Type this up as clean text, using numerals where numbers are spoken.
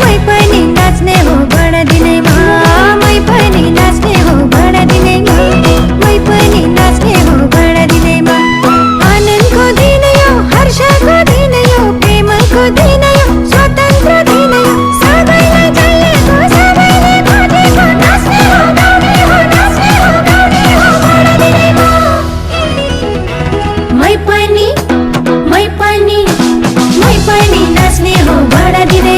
मै पनि नाच्ने हो बढादिनैमा मै पनि नाच्ने हो बढादिनैमा मै पनि नाच्ने हो बढादिनैमा आनन्दको दिन यो हर्षको दिन यो प्रेमको दिन यो स्वतन्त्र दिन यो सबैलाई चाहिएको सबैले खोजेको नाच्ने हो गाउने हो नाच्ने हो गाउने हो बढादिनैमा मै पनि नाच्ने हो बढादिनै